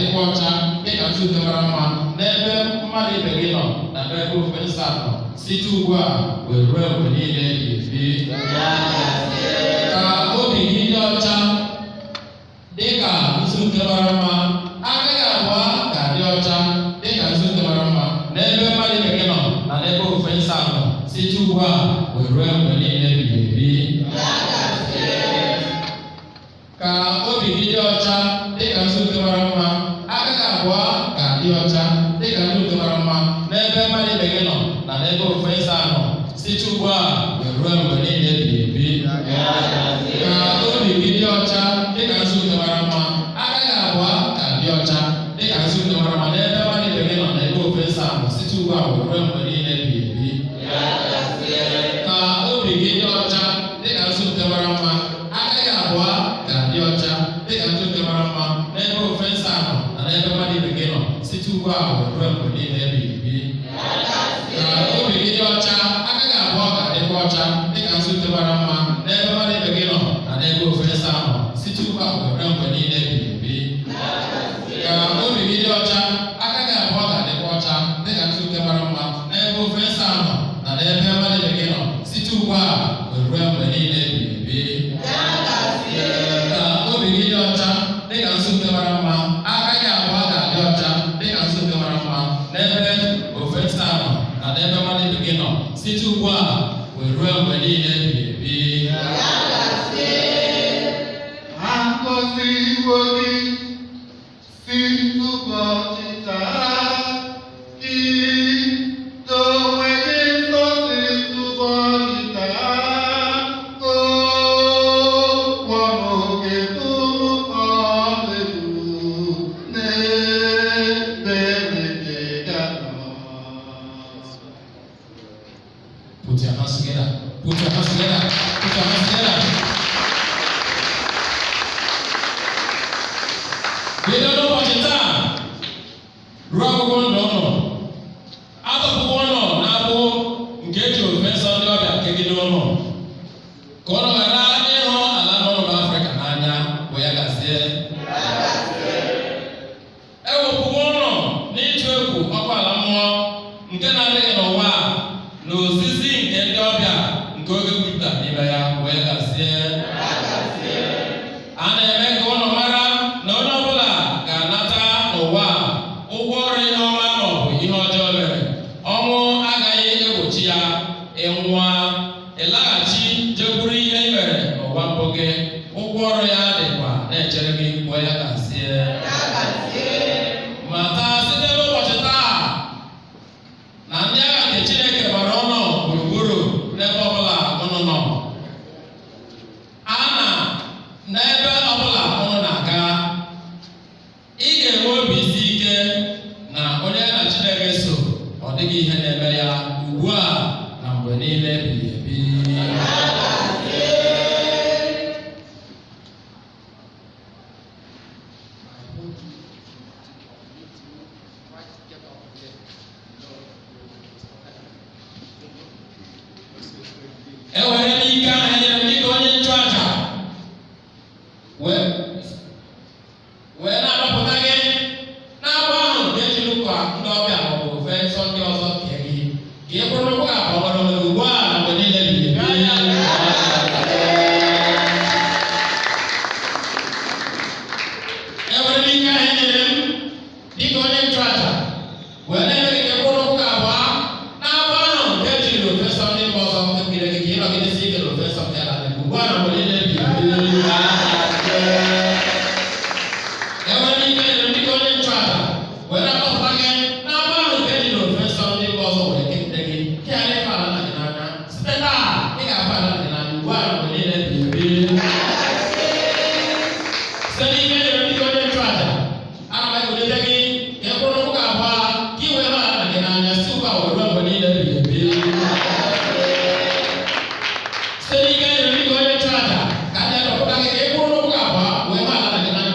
ga-adịkwa ọcha dịka nzu nke mara mma n'ebe mmadụ ibe gị nọ na n'ebe ofe nsọ nọ site ugbu a wee ruo mgbe niile ebighị ebi. Ka obi gị dị ọcha dịka nzu nke mara mma, aka gị abụọ ga-adị ọcha dịka nzu nke mara mma n'ebe mmadụ ibe gị nọ na n'ebe ofe nsọ nọ site ugbu a wee ruo mgbe niile ebighị ebi. Ka obi gị dị ọcha dịka nzu nke mara mma, aka gị abụọ ga-adị ọcha dịka nzu nke mara mma n'ebe mmadụ ibe gị nọ na n'ebe ofe nsọ nọ site ugbu a wee ruo mgbe niile ebighị ebi. Ka obi gị dị ọcha dịka nzu nke mara mma, aka gị abụọ ga-adị ọcha dịka nzu nke mara mma n'ebe mmadụ ibe gị nọ na ebe ofe nsọ nọ site ugbu a wee ruo mgbe niile ebighị ebi. Ka obi gị dị ọcha dịka nzu nke mara mma, aka gị abụọ ga-adị ọcha dịka nzu nke mara mma n'ebe ofe nsọ nọ na n'ebe mmadụ ibe gị nọ site ugbu a wee ruo mgbe niile ebighị ebi. Ka obi gị dị ọcha, aka gị abụọ ga-adịkwa ọcha dịka nzu nke mara mma n'ebe mmadụ ibe gị nọ na n'ebe ofe nsọ nọ site ugbu a wee ruo mgbe niile ebighị ebi. Ka obi gị dị ọcha, aka gị abụọ ga-adịkwa ọcha dịka nzu nke mara mma n'ebe ofe nsọ nọ na n'ebe mmadụ ibe gị nọ site ugbu a wee ruo mgbe niile ebighị ebi. Ka obi gị dị ọcha dịka nzu nke mara mma, aka gị abụọ ga-adị ọcha dịka nzu nke mara mma n'ebe ofe nsọ nọ na n'ebe mmadụ ibe gị nọ site ugbu a wee ruo mgbe niile ebighị ebi. Agọziwo gị si n'ụbọchị taa, gị onwe gị nsọ si n'ụbọchị taa, okwu ọnụ gị bụrụ ọdịdụ n'ebe niile ga-anọ. Put your hands together. Put your hands together. Put your hands together. Bido n'ụbọchị taa ruo ọgwụgwụ ndụ ụnụ, atọpụkwa ụnụ n'agbụ nke eji ofe nsọ ndị ọbịa kegide ụnụ, ka ụnụ ghara ịhụ ala nọ n'ụlọ Afrịka n'anya bụ ya gazie. Ewepụwo ụnụ n'ịtụ egwu ọkụ ala mmụọ nke na-adịghị n'ụwa a, na ozizi nke ndị ọbịa nke oge jupụtara n'ime ya wee gazie. A na-eme ka ụnụ mara na onye ọbụla ga-anata n'ụwa a ụgwọ ọrụ ihe ọma ma ọ bụ ihe ọjọọ mere. Ọnwụ agaghị egbochi ya. Ịnwụa, ịlaghachi jekwuru ihe i mere n'ụwa mbụ gị. Ụgwọ ọrụ ya dịkwa na-echere gị kwụọ ya gazie. Mata site n'ụbọchị taa na ndị agha nke Chineke gbara ụnụ gburugburu n'ebe ọbụla ụnụ nọ. A na n'ebe ọbụla ụnụ na-aga, ị ga-enwe obi isi ike na onye na Chineke so, ọ dịghị ihe na-eme ya.